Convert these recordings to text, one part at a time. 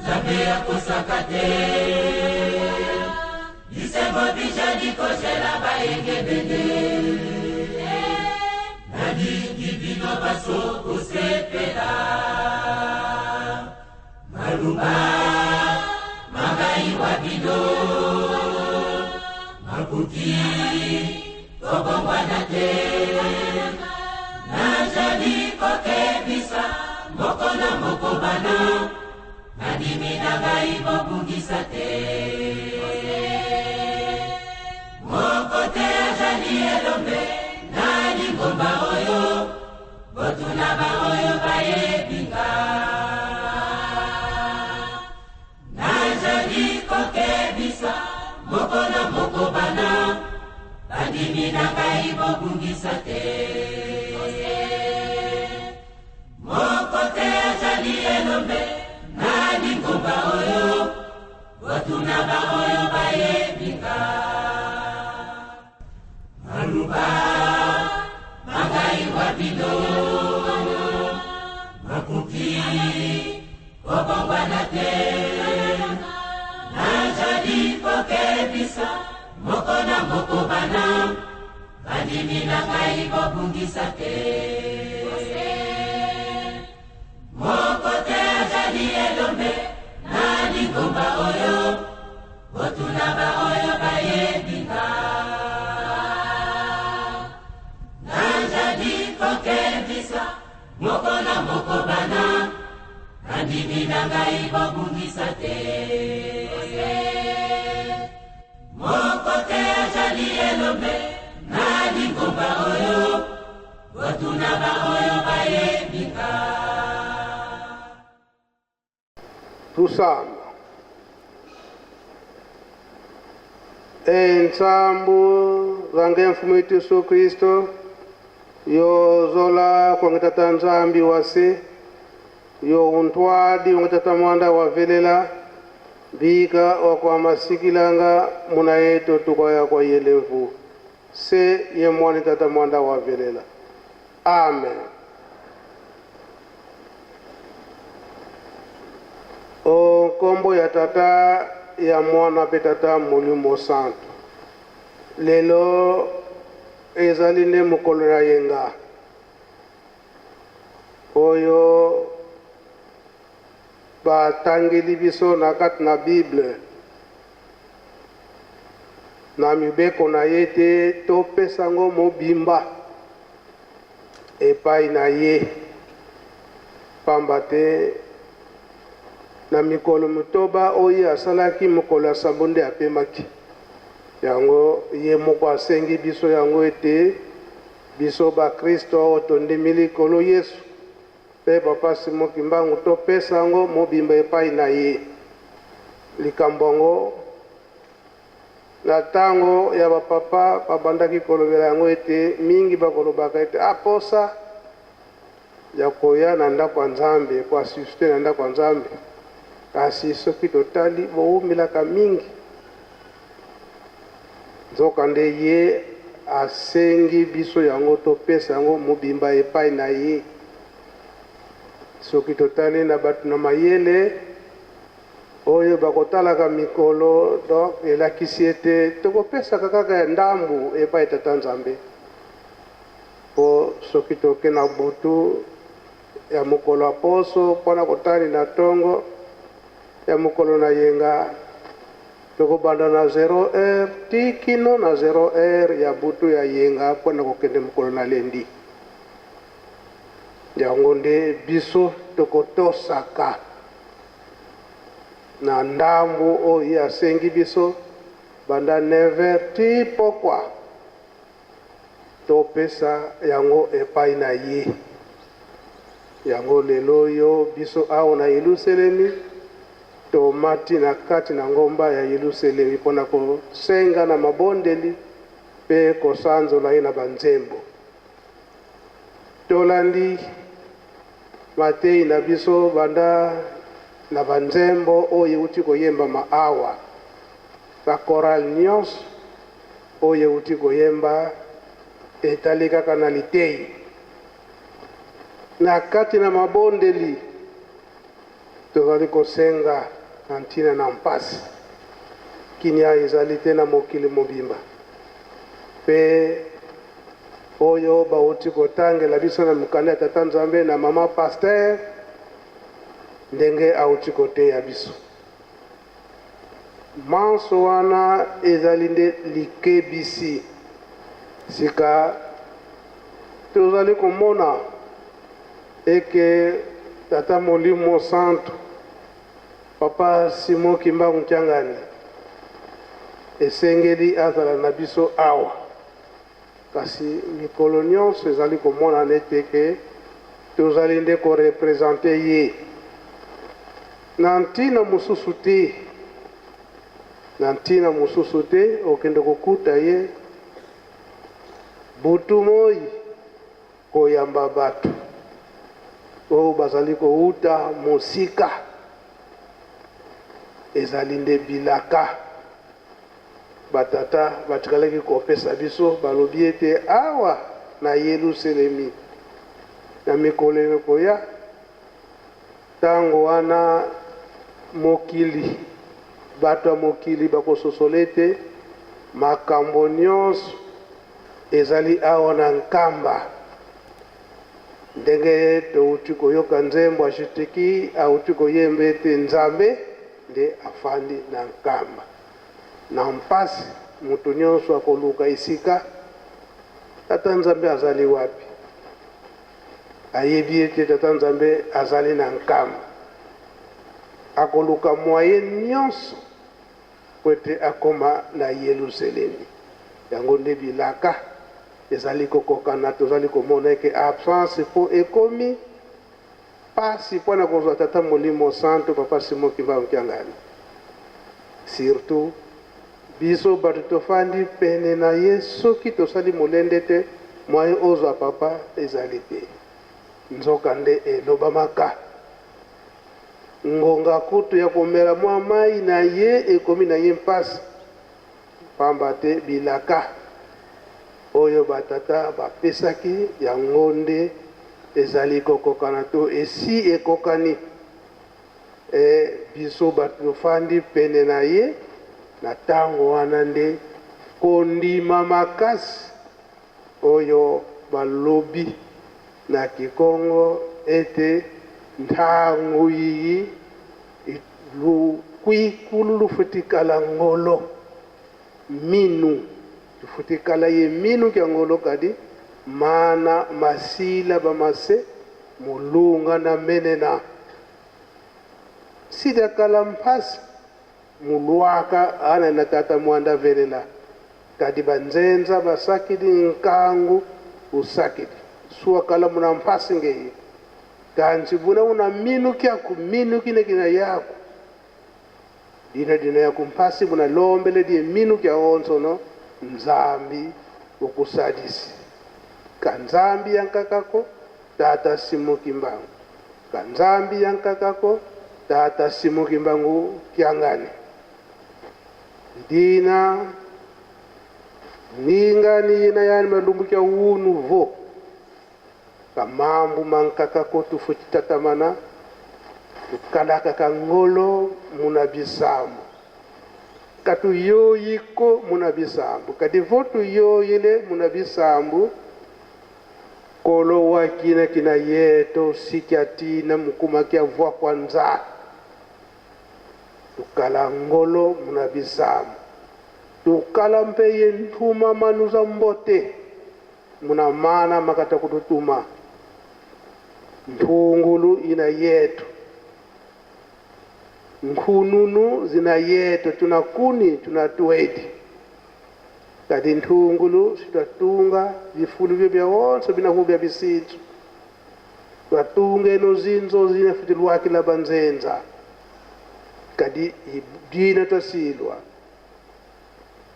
Nzambe akosaka te. Bisengo bijali kojela bayengebene. Nalingi bino baso kosepela. Maluba mangai wa bino makoki kobongwana te. Najali kokebisa moko na moko bana bandimi na ngai bobungisa te. Moko te azali elombe na lingomba oyo, botuna baoyo bayebi nga. Nazali kokebisa moko na moko bana bandimi na ngai bobungisa te. Moko te azali elombe na lingomba oyo, botuna baoyo bayebi nga. Maluba mangai wa bino makoki kobongwana te. Nazali kokebisa moko na moko bana bandimi na ngai bobungisa te. Moko te azali elombe na lingomba oyo, botuna baoyo bayebi nga. Nazali kokebisa moko na moko bana bandimi na ngai bobungisa te. Moko te azali elombe na lingomba oyo, botuna baoyo bayebi nga. Tusamba. Entsambu zange Mfumu yetu Yesu Kristo, yozola kwange Tata Nzambi wa se, yo untwadi wange Tata Mwanda wa velela, bika wa kwa masikilanga muna yetu tukwaya kwa yele mvu se ye mwani Tata Mwanda wa velela. Amen. O nkombo ya Tata, ya Mwana mpe Tata Molimo Santu. Lelo ezali nde mokolo ya yenga oyo batangeli biso na kati na Bible na mibeko na ye te topesa yango mobimba epai na ye, pamba te na mikolo motoba oyo ye asalaki, mokolo ya sambo nde apemaki. Yango ye moko asengi biso yango ete biso bakristo oyo tondimeli Nkolo Yesu mpe Papa Simon Kimbangu topesa yango mobimba epai na ye. Likambo yango Na tango ya ba papa babandaki kolobela yango ete mingi bakolobaka ete ah posa ya koya na ndako ya Nzambe, ko assister na ndako ya Nzambe, kasi soki totali bowumelaka mingi. Nzoka nde ye asengi biso yango topesa yango mobimba epai na ye. Soki totali na bato na mayele Oyo bakotalaka mikolo donc elakisi ete tokopesaka kaka ya ndambu epai Tata Nzambe, po soki toke na butu ya mokolo ya poso pona kotali na tongo ya mokolo na yenga, tokobanda na zero heure ti kino na zero heure ya butu ya yenga pona kokende mokolo na lundi. Yango nde biso tokotosaka. Na ndambu oyo ye asengi biso banda 9 heures tii pokwa topesa yango epai na ye. Yango lelo oyo biso awa na Yeluselemi tomati na kati na ngomba ya Yeluselemi mpo na kosenga na mabondeli mpe kosanzola ye na banzembo. Tolandi mateyi na biso banda na ba nzembo oyo ewuti koyembama awa. Ba chorale nionso oyo ewuti koyemba etali kaka na liteyi. Na kati na mabondeli tozali kosenga. Na ntina na mpasi, kimia ezali te na mokili mobimba. Mpe oyo bauti kotangela biso na mokanda ya Tata Nzambe na mama pasteur, ndenge auti koteya biso. Manso wana ezali nde likebisi. Sika tozali komona eke Tata Molimo Santu, Papa Simon Kimbangu Kiangani, esengeli azala na biso awa. Kasi mikolo nyonso ezali komonana ete ke tozali nde ko representer ye na ntina mosusu te, na ntina mosusu te, okende kokuta ye butu moi koyamba bato oyo bazali kowuta mosika. Ezali nde bilaka batata batikalaki kopesa biso, balobi ete awa na Yeluselemi, na mikolo ekoya, ntango wana mokili, bato ya mokili bakososola ete makambo nyonso ezali awa na Nkamba. Ndenge touti koyoka nzembo ya Shitiki auti koyemba ete Nzambe nde afandi na Nkamba. Na mpasi, moto nyonso akoluka esika Tata Nzambe azali wapi. Ayebi ete Tata Nzambe azali na Nkamba. Akoluka moyen nyonso mpo ete akoma na Yelusalemi. Yango nde bilaka ezali kokokana. Tozali komona eke absence mpo ekomi pasi mpo na kozwa Tata Molimo Santu, Papa Simon Kimbangu Kiangani. Surtout biso bato tofandi pene na ye, soki tosali molende te, moyen ozwa papa ezali te. Nzoka nde elobamaka ngonga kutu ya komela mwa mai na ye ekomi na ye mpasi, pamba te bilaka oyo batata bapesaki yango nde ezali kokokana to esi ekokani. E biso bato tofandi pene na ye na ntango wana nde kondima makasi oyo balobi na Kikongo ete ntango iyi lukwikulu lufutikala ngolo minu tufutikala ye minu kya ngolo kadi mana masila bamase mulunga na menena sida kala mpasi mulwaka ana na tata mwanda velela kadi banzenza basakidi nkangu usakidi suwa kala muna mpasi ngeye kanzi buna una minu kyaku minu kine kina yaku dina dina yaku mpasi buna lombele die minu kya onso no Nzambi ukusadisi ka Nzambi yankakako tata Simon Kimbangu ka Nzambi yankakako tata Simon Kimbangu kiangani dina ningani yina yani malumbu kya unu vo ka mambu mankakako tufuti tatamana tukalaka ka ngolo muna bisambu katuyoyiko muna bisambu kadi vo tuyoyile muna bisambu kolo wa kina kina yeto sikya tina mukuma kya vwa kwa nza tukala ngolo muna bisambu tukala mpe ye ntuma manuza mbote muna mana makata kututuma nthungulu ina yetu nkhununu zina yetu tuna kuni tuna twedi kati nthungulu sitwatunga bifulu byo bya onso binaku bya bisinzo twatunga eno zinzo zina futi lwakila banzenza kadi dina twasilwa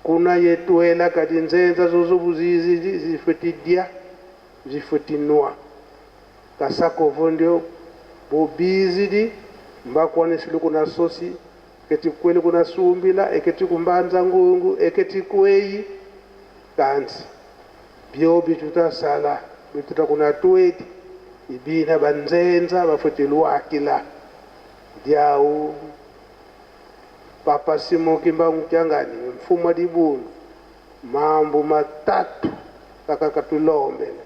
kuna yetwela kadi nzenza zozo buzizi zifuti dia zifuti nwa kasako ndio bobizidi mbakwane siluku na sosi eketi kweli kuna sumbila eketi kumbanza ngungu eketi kweyi kanti byo bitutasala bituta kuna twedi ibina banzenza bafuti lwakila dyau Papa Simon Kimbangu Kiangani, Mfumu wa dibundu, mambu matatu kakakatulombele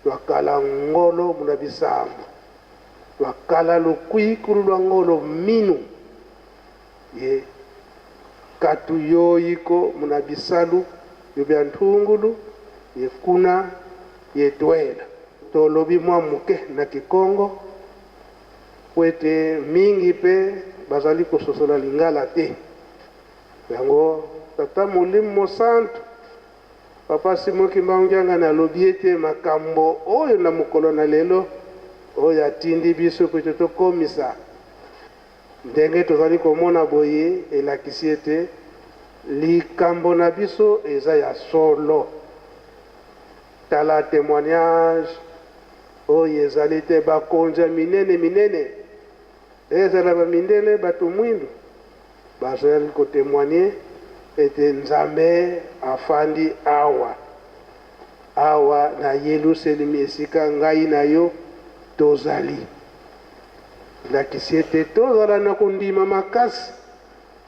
twakala ngolo muna bisambu, twakala lukwikulu lwa ngolo minu ye katuyoyiko muna bisalu yo bya ntungulu ye kuna ye twela. Tolobi mwa moke na Kikongo po ete mingi pe bazali kososola Lingala te. Yango Tata Molimo Mosantu, Papa Simon Kimbangu Kiangani alobi ete makambo oyo na mokolo na lelo oyo atindi biso po ete tokomisa ndenge tozali komona boye elakisi ete likambo na biso eza ya solo. Tala temoignage oyo ezali te bakonzi ya minene minene, ezala ba mindele, bato mwindu, bazali ko temoigner ete Nzambe afandi awa, awa na Yeluselemi esika ngai na yo tozali. Elakisi ete tozala na kondima makasi,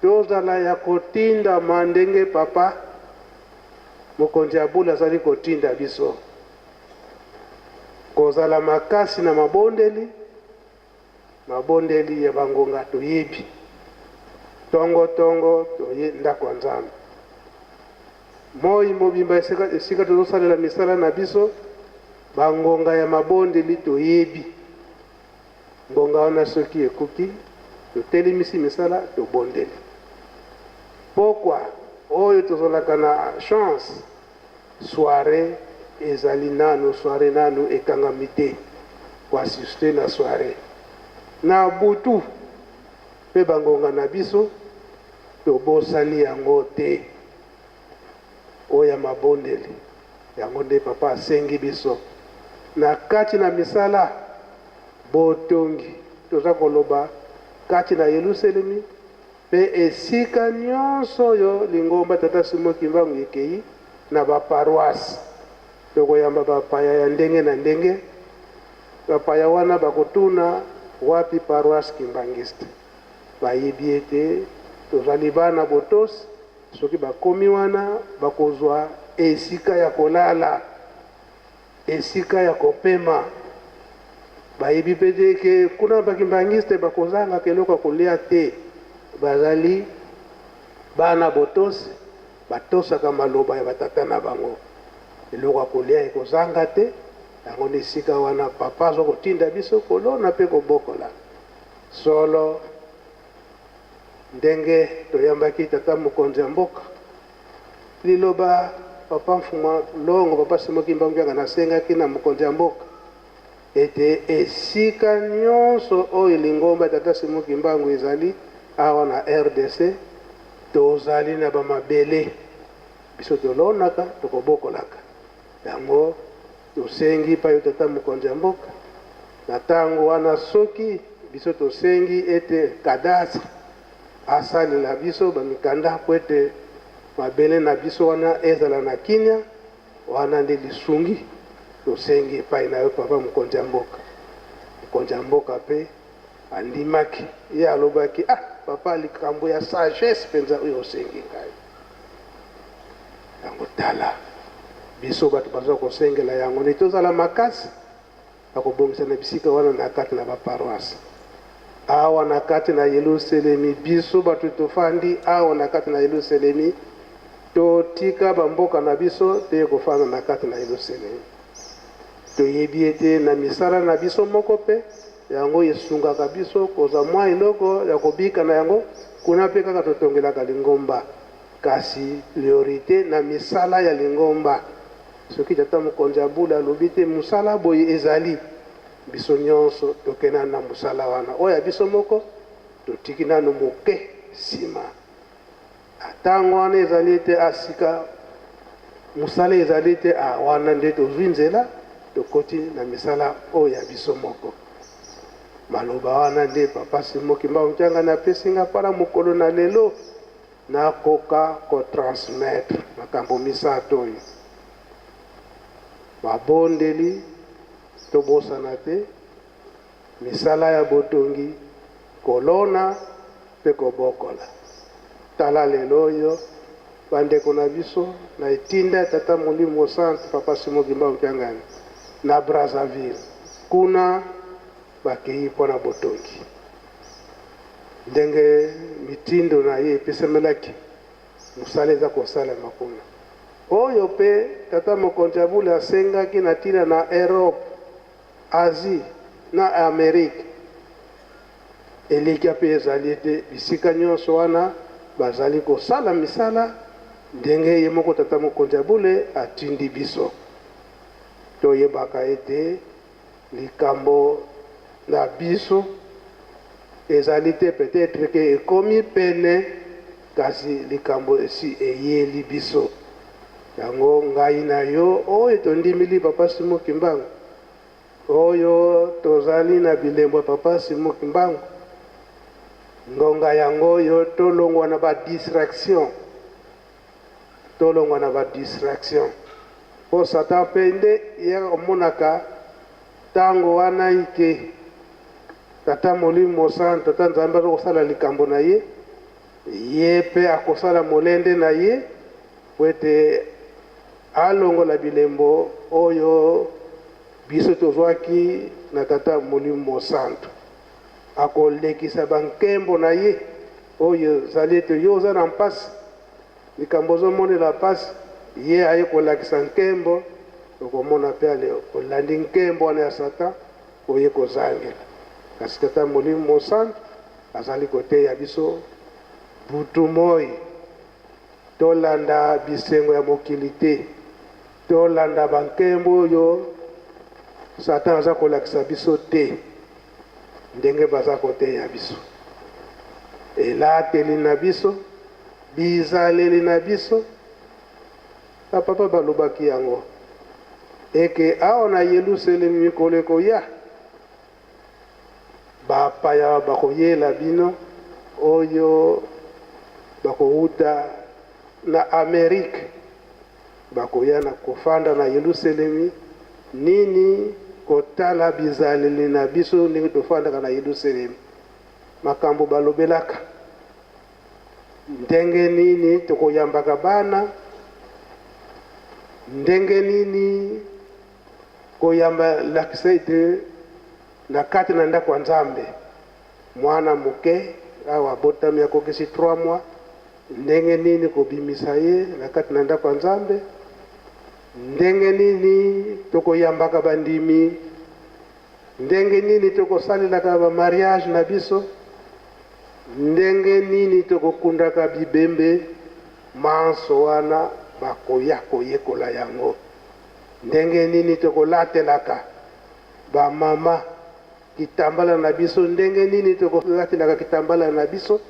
tozala ya kotindama ndenge Papa Mokonzi ya bule azali kotinda biso. Kozala makasi na mabondeli, mabondeli ya bangonga toyebi. Tongo tongo toye ndako ya Nzambe. Moi mobimba esika, esika tozosalela misala na biso, bangonga ya mabondeli toyebi. Ngonga wana soki ekoki, totelemisi misala, tobondeli. Pokwa oyo tozalaka na chance, soiree ezali nanu, soiree nanu ekangami te, ko assister na soiree. Na butu pe bangonga na biso tobosani yango te. Oyo ya mabondeli, yango nde Papa asengi biso na kati na misala botongi toza koloba kati na Yeluselemi pe esika nionso oyo lingomba Tata Simon Kimbangu ekeyi na ba paroisse. Tokoyamba bapaya ya ndenge na ndenge, bapaya wana bakotuna wapi paroisse Kimbanguiste. Bayebi ete tozali bana botosi. Soki bakomi wana, bakozwa esika ya kolala, esika ya kopema. Bayebi pe te ke kuna ba kimbanguiste bakozangaka eloko ya kolia te. Bazali bana botosi, batosaka maloba ya ba tata na bango. Eloko ya kolia ekozanga te. Yango nde esika wana papa aza kotinda biso kolona pe kobokola solo. Ndenge toyambaki tata mokonzi ya mboka, liloba papa Mfuma Longo, papa Simon Kimbangu Kiangani asengaki na mokonzi ya mboka ete esika nionso oyo lingomba ya tata Simon Kimbangu ezali awa na rdc, tozali na ba mabele biso tolonaka, tokobokolaka yango. Tosengi epai yo tata mokonzi ya mboka, na tango wana soki biso tosengi ete cadastre asalela biso ba mikanda mpo ete mabele na biso wana ezala na kimia, wana nde lisungi tosengi epai na yo papa mokonzi ya mboka. Mokonzi ya mboka mpe andimaki, ye alobaki, ah papa likambo ya sagesse mpenza oyo osengi ngai. Yango tala, biso bato baza kosengela yango nde tozala makasi na kobongisa na bisika wana na kati na ba paroisse awa na kati na Yelusalemi. Biso bato tofandi awa na kati na Yelusalemi, totika ba mboka na biso toye kofanda na kati na Yelusalemi. Toyebi ete na misala na biso moko mpe yango esungaka biso kozwa mwa eloko ya kobika na yango, kuna mpe kaka totongelaka lingomba. Kasi priorite na misala ya lingomba. Soki tata mokonzi ya bule alobi te mosala boye ezali, biso nionso toke nanu na mosala wana. Oyo ya biso moko totiki nanu moke sima. Na tango wana ezali ete ah sika mosala ezali te, ah wana nde tozui nzela tokoti na misala oyo ya biso moko. Maloba wana nde papa Simon Kimbangu Kiangani apesi nga mpona mokolo na lelo. Nakoka ko transmettre makambo misato oyo. Mabondeli, tobosana te, misala ya botongi, kolona mpe kobokola. Tala lelo oyo bandeko na biso na etinda ya Tata Molimo Mosantu Papa Simon Kimbangu Kiangani na Brazzaville kuna bakei mpo na botongi ndenge mitindo na ye epesamelaki, mosala eza kosalema kuna. Oyo mpe Tata Mokonzi ya Bule asengaki na ntina na Europe, Asie na Amerique. Elikya mpe ezali ete bisika nyonso wana bazali kosala misala ndenge ye moko Tata Mokonzi ya Bule atindi biso. Toyebaka ete likambo na biso ezali te peut-etre que ekomi pene, kasi likambo esi eyeli biso. Yango ngai na yo oyo tondimili Papa Simon Kimbangu, oyo tozali na bilembo ya Papa Simon Kimbangu, ngonga yango oyo tolongwa na ba distraction, tolongwa na ba distraction, po Satan pe nde ye omonaka tango wana ike Tata Molimo Mosantu, Tata Nzambe aza kosala likambo na ye, ye pe akosala molende na ye po ete alongola bilembo oyo biso tozwaki na Tata Molimo Mosantu. Akolekisa ba nkembo na ye oyo ezali ete yo oza na mpasi, likambo ozomonela mpasi, ye aye kolakisa nkembo, okomona pe ale olandi nkembo wana ya Satan, oye kozangela. Kasi Tata Molimo Mosantu azali koteya biso butu moi. Tolanda bisengo ya mokili te. Tolanda ba nkembo oyo Satan aza kolakisa biso te. Ndenge baza koteya biso. Elateli na biso, bizaleli na biso, ba papa balobaki yango eke awa na Yelusalemi mikolo ekoya, Bapaya bakoyela bino oyo bakowuta na Amerique, bakoya na kofanda na Yeluselemi, nini kotala bizaleli na biso ndenge tofandaka na Yeluselemi, makambo balobelaka, ndenge nini tokoyambaka bana, ndenge nini Koyamba elakisa ete na kati na ndako ya Nzambe, mwana moke awa abotami akokisi 3 mois, ndenge nini kobimisa ye na kati na ndako ya Nzambe, ndenge nini tokoyambaka bandimi, ndenge nini tokosalelaka ba mariage na biso, ndenge nini tokokundaka bibembe, manso wana bakoya koyekola yango. Ndenge nini tokolatelaka ba mama kitambala na biso, ndenge nini tokolatelaka kitambala na biso,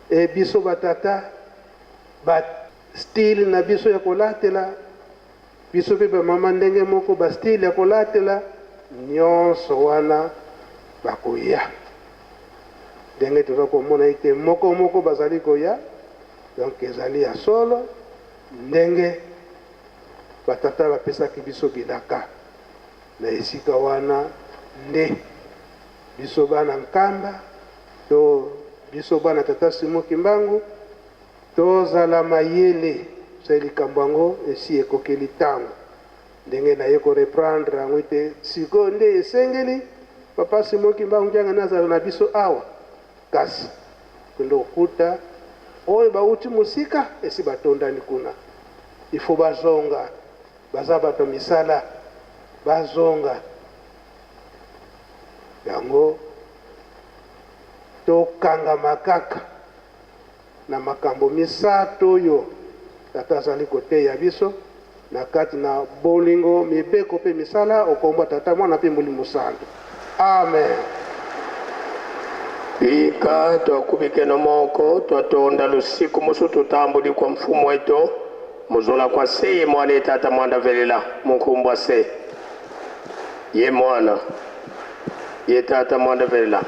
e biso ba tata ba style na biso ya kolatela, biso pe ba mama ndenge moko ba style ya kolatela, nionso wana bakoya ndenge toza komona ete moko moko bazali koya, donc ezali ya solo. Ndenge batata bapesaki biso bilaka na esika wana nde biso bana Nkamba to biso bana Tata Simon Kimbangu tozala mayele se likambo yango esi ekokeli tango. Ndenge naye ko reprendre yango ete sikoyo nde esengeli Papa Simon Kimbangu Kiangani azala na biso awa. Kasi, kende kokuta oyo bawuti mosika esi batondani kuna. Il faut bazonga, baza bato ya misala, bazonga. Yango tokangama kaka na makambo misato oyo Tata azali koteya biso na kati na bolingo, mibeko mpe misala, okombo ya Tata, Mwana mpe Molimo Santu. Amen. Bika twakubikeno moko twatonda lusiku musu tutambuli kwa mfumu wetu muzula kwa se ye mwana ye tata mwanda velela munkumbwa se ye mwana ye tata mwanda velela.